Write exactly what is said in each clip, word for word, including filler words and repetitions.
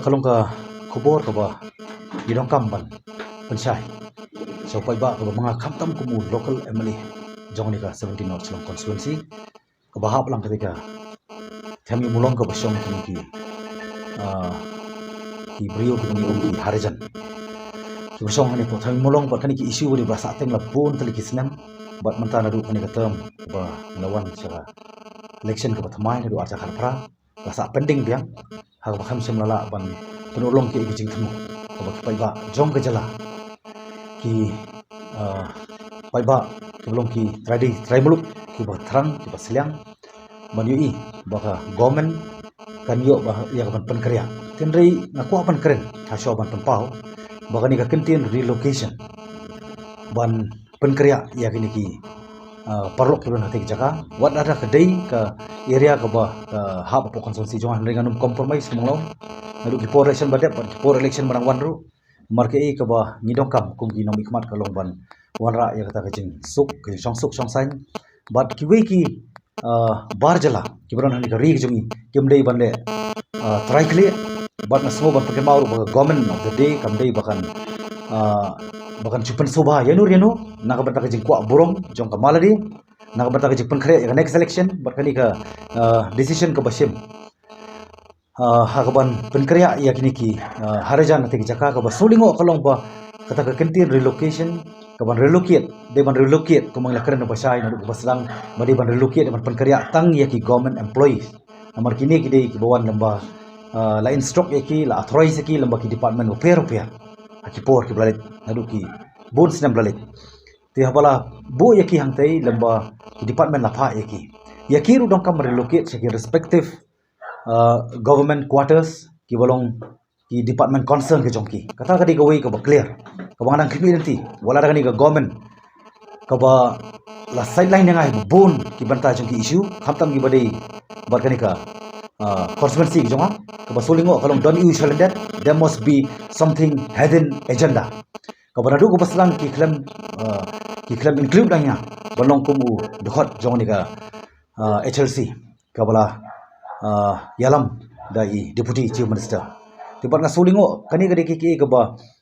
Ka long ka khubor kaba ngi donkam ban pynshai sha u paidbah kaba ma nga khamtam kum u local M L A jong kane ka seventeen North Shillong constituency, kaba hap lang kata ka thaiñ Ïewmawlong kaba shong kine ki, ah, ki briew kiba ngi ong ki Harijan, kiba shong hangne hapoh thaiñ Ïewmawlong. Bad kane ki issue kaba la sahteng la bun tylli ki snem, bad mynta naduh kane ka term ba la wan sha ka election kaba thymmai naduh ar hajar khatphra, la sah pending biang, ha kaba khlem shym la lah ban pynurlong kiei ki jingthmu kaba ki paidbah jong ka jylla, ki, ah, paidbah kiba long ki trai dei trai muluk, kiba thrang kiba sliang ban ïohi ba ka government kan ïoh ba ïa ka ban pynkhreh. Hynrei nga kwah ban kren ha shuwa ban pynpaw ba kane ka kyntien relocation ban pynkhreh ïa kine ki, ah, paralok kiba na kata ka jaka, wat lada ka dei ka area kaba, ah, hap hapoh constituency jong nga, hynrei ngan ym compromise kumno. Naduh ki por election ba dep bad ki por election ba nang wan ruh, namar kaei kaba ngi donkam kum ki nongmihkhmat ka long ban wanrah ïa kata ka jingsuk, ka jingshongsuk shongsaiñ. Bad kiwei ki, ah, bar jylla kiba don ha kane ka ri ka jong ngi kim dei ban leh, ah, trai khlieh. Bad nga sngew ban pynkynmaw ruh ba ka government of the day kam dei ba kan, ah, ba kan shu pynsngewbha ïano ïano na ka bynta ka jingkwah burom jong ka Mala Day, na ka bynta ka jingpynkhreh ïa ka next election. Bad kane ka, ah, decision kaba shim, ah, ha ka ban pynkhreh ïa kine ki, ah, Harijan na kata ka jaka, kaba sngewlyngngoh ka long ba kata ka kyntien relocation, ka ban relocate, dei ban relocate, kumba ngi la kren ba shai naduh kaba sdang, ba dei ban relocate, dei ban pynkhreh tang ïa ki government employees. Namar kine ki dei kiba wan lem ba, ah, la instruct ïa ki, la authorize ïa ki lem ba ki department bapher bapher ha ki por kiba la leit, naduh ki bun snem ba la leit. Te haba la buh ïa ki hangtei lem ba ki department la phah ïa ki, ïa ki ruh donkam relocate sha ki respective, ah, government quarters kiba long ki department concern ka jong ki. Kata ka dei kawei kaba clear, kaba nga dang khmih lynti. Wat lada kane ka government kaba la sideline ïa nga ha bun ki bynta jong ki issue, khamtam kiba dei bad kane ka, ah, constituency ka jong nga, kaba sngewlyngngoh ka long, don't you shall that, there must be something hidden agenda. Kaba naduh kaba sdang ki khlem, ah, ki khlem include lang ïa nga ban long kum u dkhot jong kane ka, ah, H L C, kaba la, ah, ïalam da i Deputy Chief Minister. Te bad nga sngewlyngngoh kane ka dei ka, ka kaba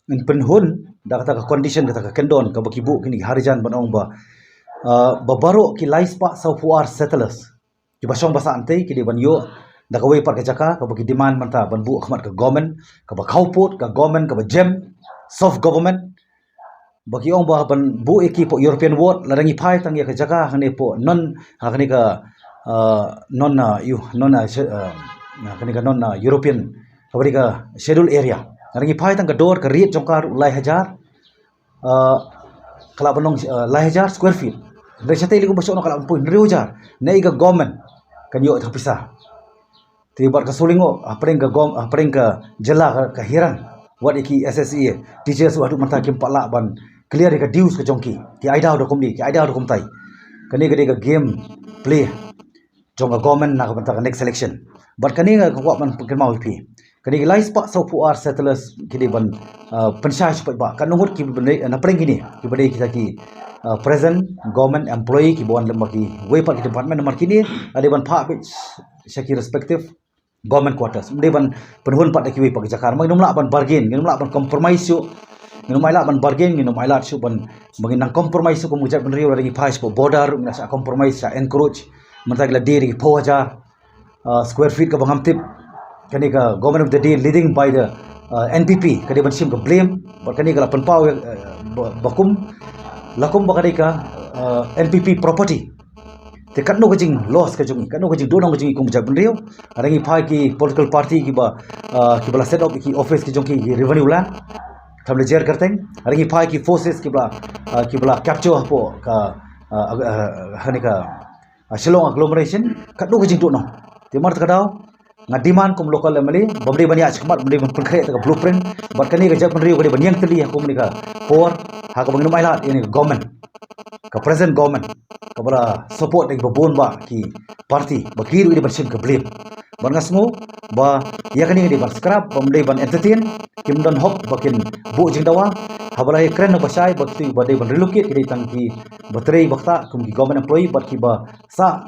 yn pynhun da kata ka condition, kata ka kyndon kaba ki buh kine ki Harijan ban ong ba, ah, ba baroh ki lai spah sawphew ar settlers kiba shong ba sah hangtei ki dei ban ïoh da kawei pat ka jaka kaba ki demand mynta ban buh ha khmat ka government, kaba khawpud, ka government kaba jem, soft government. Ba ki ong ba ban buh ïa ki hapoh European ward, lada ngi phai tang ïa ka jaka hangne hapoh non, ha kane ka, ah, non, ah, ïa, non, ah, sche-, ah, ha kane ka non, ah, European, kaba dei ka schedule area. Lada ngi phai tang ka dor, ka rate jong ka ruh lai hajar, ah, ka lah ban long, ah, lai hajar square feet. Hynrei shatei lei kumba shoh noh ka lah ban poi hynriew hajar. Naei ka government kan ïoh ïa ka pisa. Te bad ka sngewlyngngoh, hapdeng ka gov-, hapdeng ka jylla ka, ka hiran. Wat ïa ki S S A, teachers ruh haduh mynta kim pat lah ban clear ïa ka dues ka jong ki. Ki ai daw da kumne, ki ai daw da kumtai. Kane ka dei ka game play jong ka government na ka bynta ka next election. Bad kane nga kwah ban pynkynmaw ïa phi. Kane ka lai spah sawphew ar settlers ki dei ban, ah, pynshai sha u paidbah. Katno ngut kiba dei, na pdeng kine, kiba dei kita ki, ah, present government employee kiba wan lem ba kiwei pat ki department, namar kine la dei ban phah beit sha ki respective government quarters. Ym dei ban pynhun pat da kiwei pat ki jaka. Namar ngin ym lah ban bargain, ngin ym lah ban compromise shuh. Ngin ym ailad ban bargain, ngin ym ailad shuh ban, ba ngin nang compromise shuh kum ka jaitbynriew, lada ngi phai shapoh border ruh ngin nang shah compromise, shah encroach. Mynta ki la die da ki phew hajar, ah, square feet kaba ngam tip. Kane ka government of the day leading by the, ah, N P P ka dei ban shim ka blame. Bad kane ka la pynpaw, eh, ba, ba kum, la kum ba ka dei ka, ah, N P P property. Te katno ka jingloss ka jong ngi, katno ka jingduhnong ka jong ngi kum ka jaitbynriew. Lada ngi phai ki political party kiba, ah, kiba la set up ki office ki jong ki, ki revenue land, tang la jer kyrteng. Lada ngi phai ki forces kiba, ah, kiba la capture hapoh ka, ah, ah, kane ka, ah, Shillong agglomeration, katno ka jingduhnong. Te mar ta ka daw nga demand kum local M L A, bym dei ban ïaid shakhmat, bym dei ban pynkhreh ïa ka blueprint. Bad kane ka jaitbynriew ka dei ban ïeng tylli ha kum kane ka por, ha kaba ngin ym ailad ïa kane ka government, ka present government, kaba la support da kiba bun bah ki party, ba ki ruh ki dei ban shim ka blame. Bad nga sngew ba ïa kane ka dei ban scrap, bym dei ban entertain, kim don hok ba kin buh jingdawa. Haba la ïakren na ba shai, ba kito ba dei ban relocate ki dei tang kiba trei ba ktah kum ki government employee, bad kiba sah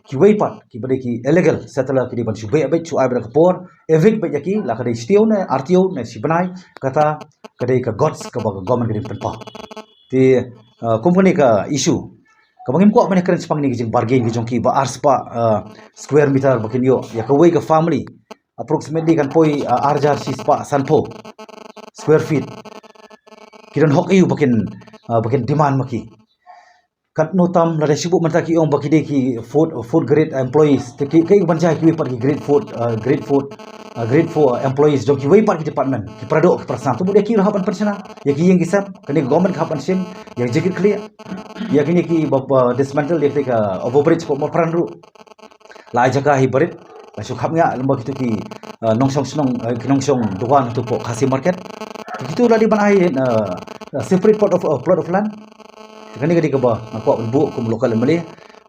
kiwei pat kiba dei ki illegal settler ki dei ban shu beh beh, shu ai bad ka por evict bad ïa ki, la ka dei shi taïew ne ar taïew ne shi bnai, kata ka dei ka guts kaba ka government ka dei ban pynpaw. Te, uh, kum kane ka issue kaba ngim kwah ban ïakren shaphang kine ki jingbargain ki jong ki ba ar spah, uh, square meter ba kin ïoh ïa kawei ka family, approximately kan poi, uh, ar hajar shi spah sanphew square feet. Ki don hok aïu ba kin, uh, ba kin demand ma ki? Katno tam lada shu buh mynta ki ong ba ki dei ki fourth, fourth grade employees, te ki, ki ban jia kiwei pat ki grade four, uh, grade four, uh, grade four employees jong kiwei pat ki department, ki para doh ki para snam, te mut ïa ki ruh hap ban pynshna ïa ki ïing ki sem. Kane ka government ka hap ban shim ïa ka jingkit khlieh. Ïa kine ki ba, ba dismantle ïa kane ka overbridge pdeng Mawpran ruh, la ai jaka hi barit, la shu khapngiah lem bad kito ki, uh, nongshong shnong, uh, ki nongshong dukan hato pdeng Khasi Market. Kito la dei ban ai, uh, separate plot of, uh, plot of land. Te kane ka dei kaba nga kwah ban buh kum local M L A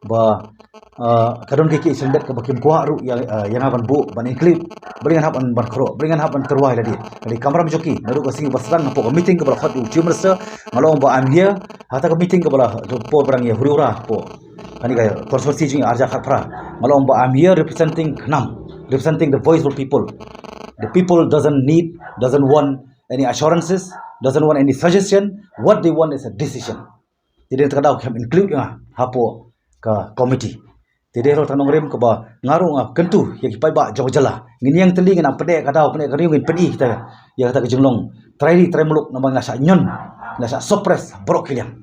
ba, uh, ka don ki ki shnong kaba kim kwah ruh ïa, uh, ïa nga ban buh, ban include, balei ngan hap ban, ban kyrpad, balei ngan hap ban tyrwa ïa lade. Ka dei ka kamram jong ki, naduh ka sngi ba sdang hapoh ka meeting kaba la khot u Chief Minister, nga la ong ba I'm here ha kata ka meeting kaba la, por ba dang ïa huri hura hapoh kane ka constituency jong ngi ar hajar khatphra. Nga la ong ba I'm here representing KHNAM, representing the voice of people. The people doesn't need, doesn't want any assurances, doesn't want any suggestion. What they want is a decision. Te dei kata ka daw ki hap include ïa nga hapoh ka committee. Te dei ruh kata ka nongrim kaba nga ruh nga kyntu ïa ki paidbah jong ka jylla. Ngin ïeng tylli, ngin ym pyneh ka daw, pyneh ka riewng, ngin pyni kita ïa kata ka jinglong trai ri trai muluk, namar ngi la shah ñion, ngi la shah suppress baroh ki liang.